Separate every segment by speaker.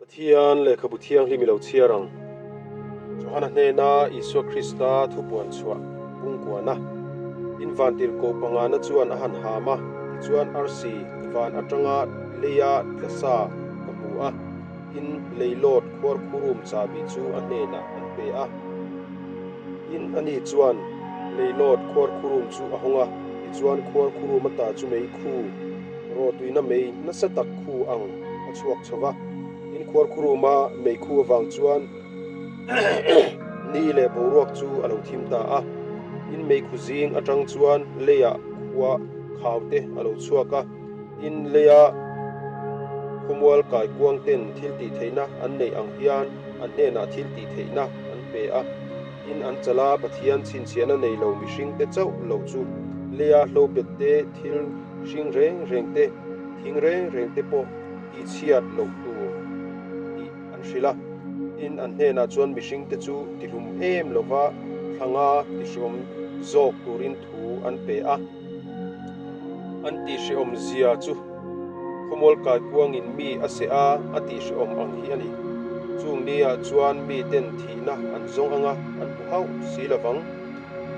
Speaker 1: Pathian lehkhabu thianghlim i lo chhiar ang. Johana hnena Isua Krista thupuan chhuah pungkuana in vantirhkoh pangana chuan a han ham a, tichuan arsi van atanga leia tla sa ka hmu a, tin leilawt khuarkhurum chahbi chu a hnenah an pe a. Tin ani chuan leilawt khuarkhurum chu a hawng a, tichuan khuarkhurum ata chu meikhu rawtuina mei nasa tak khu ang a chhuak chho va. Tin khuarkhuruma meikhu avang chuan ni leh boruak chu a lo thim ta a. Tin meikhu zing atang chuan leiah khua khau te a lo chhuak a. Tin leia khawmual kaikuang ten thil tih theihna an neih ang hian an hnenah thil tih theihna an pe a. Tin an chala Pathian chhinchhiahna nei lo mihring te chauh lo chu leia hlobet te thil hring reng reng te, thing reng reng te pawh tihchhiat loh tur tih an hrilh a. Tin, an hnenah chuan mihringte chu tihlum em lova thlanga tihreawm zawk turin thu an pe a. An tihreawm zia chu khawmual kaikuangin mi a seh a, a tihreawm ang hi a ni. Chung niah chuan miten thihna an zawng anga an hmu hauh si lovang.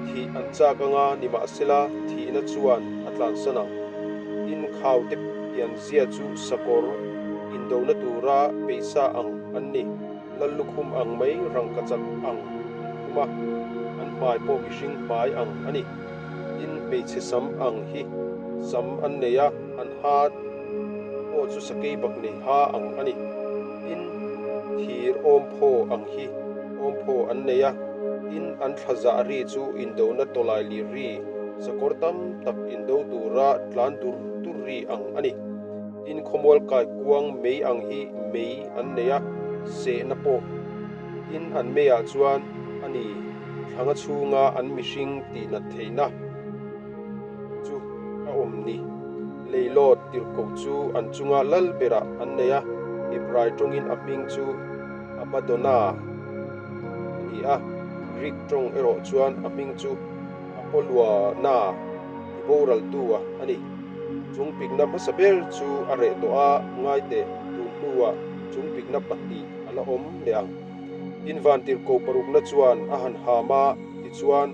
Speaker 1: Thih an chak anga nimahsela thihna chuan a tlansan ang. Tin, khaute pianzia chu sakawr indona tura peihsa ang an ni. Lal lukhum ang mai rangkachak ang an khum a, an hmai pawh mihring hmai ang a ni. Tin, hmeichhe sam ang hi sam an nei a, an ha pawh chu sakei bak nei ha ang a ni. Tin, thir awmphaw ang hi awmphaw an nei a, tin, an thla zah ri chu indona tawlai lir ri, sakawr tam tak indo tura tlan dur dur ri ang a ni. Tin, khawmual kai kuang mei ang hi mei an nei a, sehna pawh. Tin, an meiah chuan a ni thlanga chhunga an mihring tihnat theihna chu a awm ni. Leilawt tirhkoh chu an chunga lal berah an nei a, Hebrai tawngin a hming chu Abaddona a ni a, Greek tawng erawh chuan a hming chu Apolluana tiboraltua a ni. Chung pikna hmasa ber chu a reh tawh a, ngaiteh tun hnuah chung pikna pahnih a la awm leh ang. Tin vantirhkoh parukna chuan a han ham a, tichuan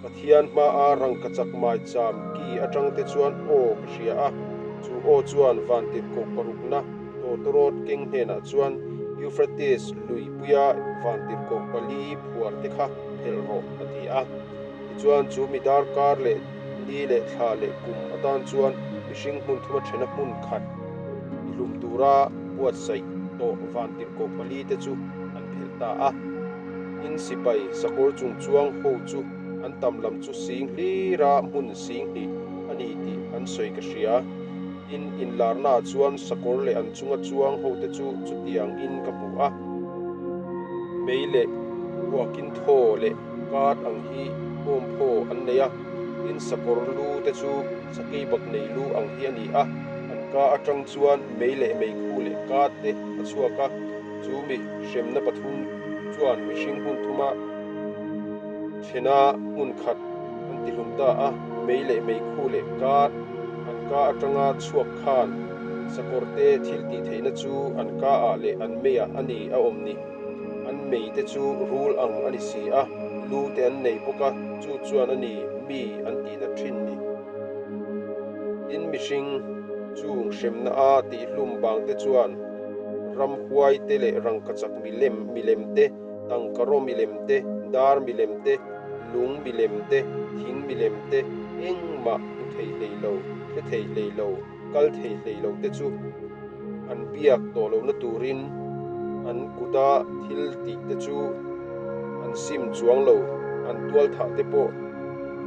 Speaker 1: Pathian hmaa rangkachak maicham ki atangte chuan aw ka hria a, chu aw chuan vantirhkoh parukna tawtawrawt keng hnenah chuan Euphrates luipuia vantirhkoh pali phuar te kha phelh rawh a ti a. Tichuan chu mi darkar leh ni leh thla leh kum atan chuan mihring hmun thuma thena hmun khat tihlum tura buatsaih tawh vantirhkoh pali te chu an phelh ta a. Tin sipai sakawr chung chuang ho chu an tam lam chu sing hlira hmun sing hnih a ni tih an sawi ka hria. Tin inlarnaah chuan sakawr leh an chunga chuang hote chu chutiang in ka hmu a. Mei leh huakin thaw leh Card ang hi awm phaw an nei a, tin sakawr lu te chu sakei bak nei lu ang hi a ni a, an ka atang chuan mei leh meikhu leh card te a chhuak a, chu mi hremna pathum chuan mihring hmun thuma thena hmun khat an ti hlum ta a, mei leh meikhu leh card an ka atanga chhuak khan sakawr te thil tih theihna chu an ka ah leh an meiah a ni a awm ni. An mei te chu rul ang a ni si a, lu te an nei bawk a, chu chuan a ni mi an tihna thin ni. Tin mihring chung hremna a tihhlum bang te chuan ramhuai te leh rangkachak milem milem te, tangkaraw milem te, dar milem te, lung milem te, thing milem te engmah hmu thei hlei lo, hre thei hlei lo. Kal thei hlei lo te chu an biak tawh lohna turin an kuta thil tih te chu an sim chuang lo, an tual thah te pawh,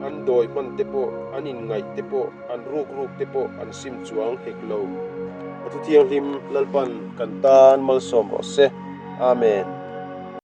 Speaker 1: an dawi hman te pawh, an inngaih te pawh, an ruk ruk te pawh an sim chuang hek lo. A Thuthianghlim Lalpan kan tan malsawm rawh se. Amen.